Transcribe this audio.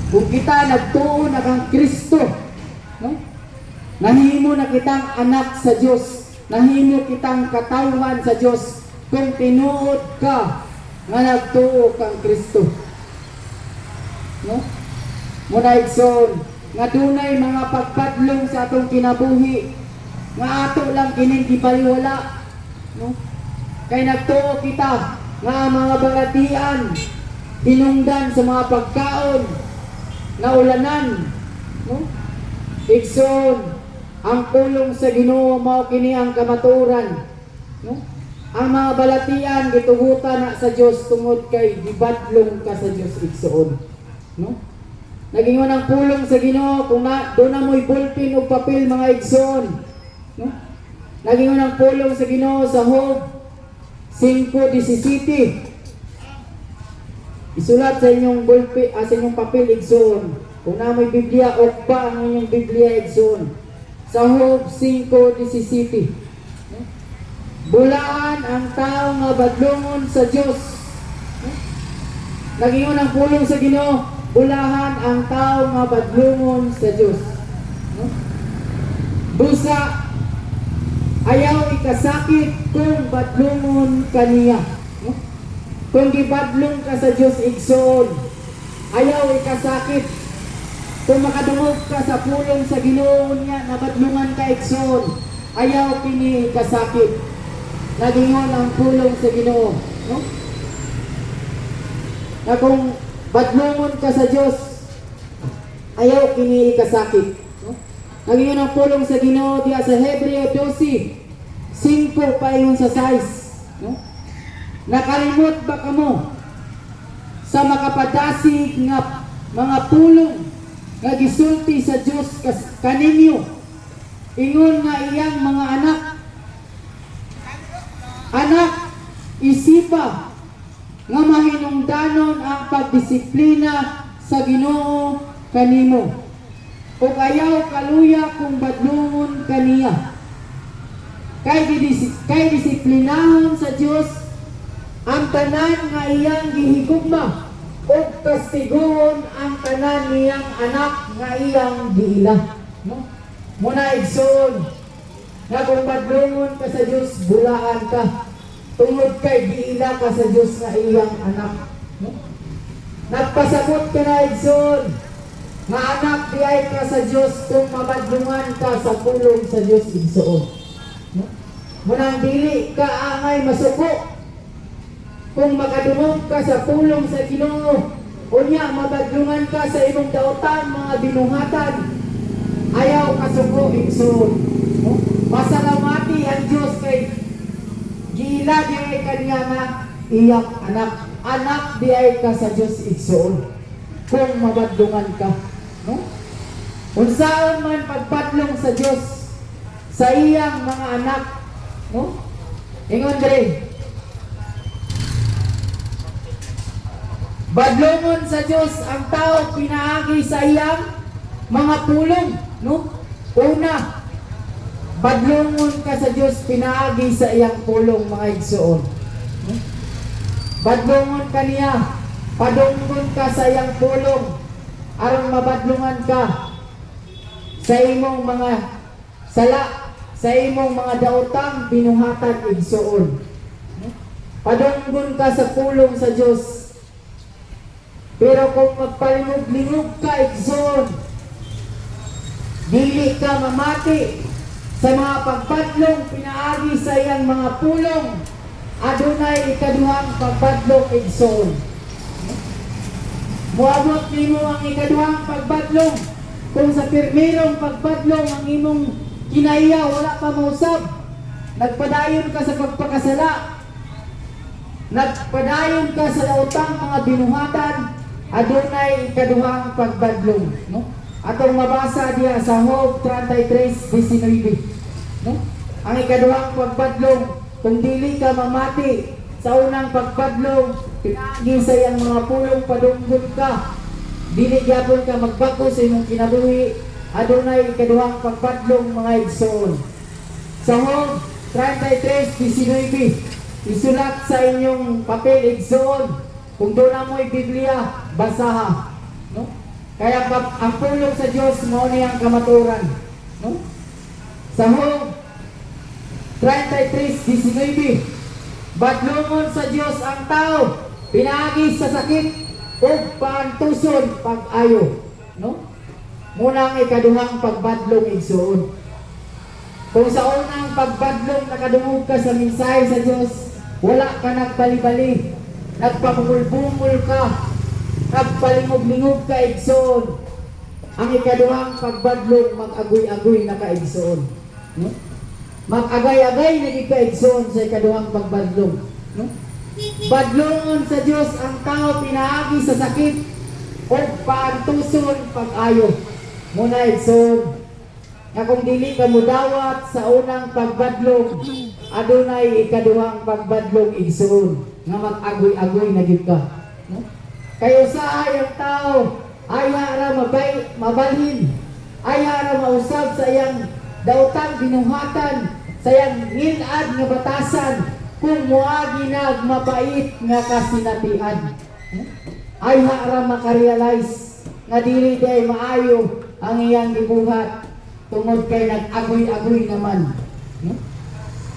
Kung kita nagtuo na kang Kristo, no? Nahimo na kitang anak sa Dios, nahimo kitang katawhan sa Dios kung tinuod ka nga nagtuo kang Kristo. No? Muna, igsoon, nga dunay mga pagpadlong sa atong kinabuhi nga ato lang kining gibaliwala, no? Kay nagtuo kita nga ang mga balatian hinungdan sa mga pagkaon na ulanan, no? Igsoon, ang pulong sa Ginoo mao kini ang kamatuoran, no? Ang mga balatian gitugutan na sa Dios tungod kay gibadlong ka sa Dios, igsoon, no? Nagingon ang pulong sa Ginoo, kung na duna mo'y ballpen ug papel, mga igsoon, no? Nagingon ang pulong sa Ginoo sa Job 5:17. Isulat sa inyong ballpen, sa inyong papel, igsoon. Kung naa mo'y Biblia, okba ang inyong Biblia, igsoon. Sa Job 5:17. No? Bulaan ang tao nga badlongon sa Dios. No? Nagingon ang pulong sa Ginoo, bulahan ang tao nga badlongon sa Dios. No? Busa ayaw ikasakit kung badlongon kaniya. No? Kung gibadlong ka sa Dios, igsoon, ayaw ikasakit. Kung makadungog ka sa pulong sa Ginoo niya, nabadlungan ka, igsoon, ayaw kini ikasakit. Nagingon ang pulong sa Ginoo, no? Na kung badlongon ka sa Dios, ayaw kini ikasakit, no? Nagingon ang pulong sa Ginoo diya sa Hebreo 12:5 paingon sa 6, no? Nakalimot ba kamo sa makapadasig nga mga pulong nga gisulti sa Dios kaninyo ingon nga iyang mga anak? Anak, isipa nga mahinungdanon ang pagdisiplina sa Ginoo kanimo ug ayaw kaluya kung badlongon kaniya. Kay disiplinahon sa Dios ang tanan nga iyang gihigugma ug kastiguhon ang tanan niyang anak nga iyang giila, no? Muna, igsoon, nga kung badlongon ka sa Dios, bulaan ka tungod kay giila ka sa Dios nga iyang anak, no? Nagpasabot ka na, igsoon, nga anak diay ka sa Dios kung mabadlungan ka sa pulong sa Dios, igsoon, no? Munang dili ka angay masuko kung makadungog ka sa pulong sa Ginoo, unya mabadlungan ka sa imong daotan mga binuhatan, ayaw kasuko, igsoon, no? Pasalamati ang Dios kay giila diay kaniya nga iyang anak. Anak diay ka sa Dios, igsoon, kung mabadlungan ka, no? Unsaon man pagpadlong sa Dios sa iyang mga anak, no? Ingon diri, badlongon sa Dios ang tao pinaagi sa iyang mga pulong, no? Una, badlongon ka sa Dios pinaagi sa iyang pulong, mga igsoon, no? Badlongon ka niya, padunggon ka sa iyang pulong aron mabadlungan ka sa imong mga sala, sa imong mga daotang binuhatan, igsoon, no? Padunggon ka sa pulong sa Dios. Pero kung magpalingog-lingog ka, igsoon, dili ka mamati sa mga pagpadlong pinaagi sa iyang mga pulong, adunay ikaduhang pagbadlong, igsoon. Muabot nimo ang ikaduhang pagbadlong kung sa pirmerong pagbadlong ang imong kinaiya wala pa mausab. Nagpadayon ka sa pagpakasala. Nagpadayon ka sa daotang mga binuhatan, adunay ikaduhang pagbadlong, no? Atong mabasa diya sa Job 33:19, no? Ang ikaduhang pagbadlong kung dili ka mamati sa unang pagbadlong pinaagi sa iyang mga pulong, padunggon ka, dili gyapon ka magbag-o sa imong kinabuhi, adunay ikaduhang pagbadlong, mga igsoon. Sa Job 33:19, isulat sa inyong papel, igsoon. Kung duna mo'y Biblia, basaha, no? Kaya ang pulong sa Dios mao ni ang kamaturan, no? Sa Job 33:19, badlongon sa Dios ang tao pinaagi sa sakit ug paantuson pag-ayo, no? Muna ang ikaduhang pagbadlong, igsuon. Kung sa unang pagbadlong nakadungog ka sa mensahe sa Dios, wala ka nagbalibali, nagpabungol-bungol ka, nagpalingog-lingog ka, igsoon. Ang ikaduhang pagbadlong, mag-agoy-agoy na ka, igsoon, no? Mag-agay-agay na gid ka, igsoon, sa ikaduhang pagbadlong, no? Badlongon sa Dios ang tao pinaagi sa sakit o paantuson pag-ayo. Muna, igsoon, nga kung dili ka mudawat sa unang pagbadlong, adunay ikaduhang pagbadlong, igsoon, nga mag-agoy-agoy na gyud ka, no? Kay usahay ang tao, ayha ra mabay, mabalhin, ayha ra mausab sa iyang daotang binuhatan, sa iyang ngilad nga batasan, kung muagi nag mapait nga kasinatian. No? Ayha ra makarealize nga dili diay maayo ang iyang gibuhat tungod kay nag-agoy-agoy naman. No?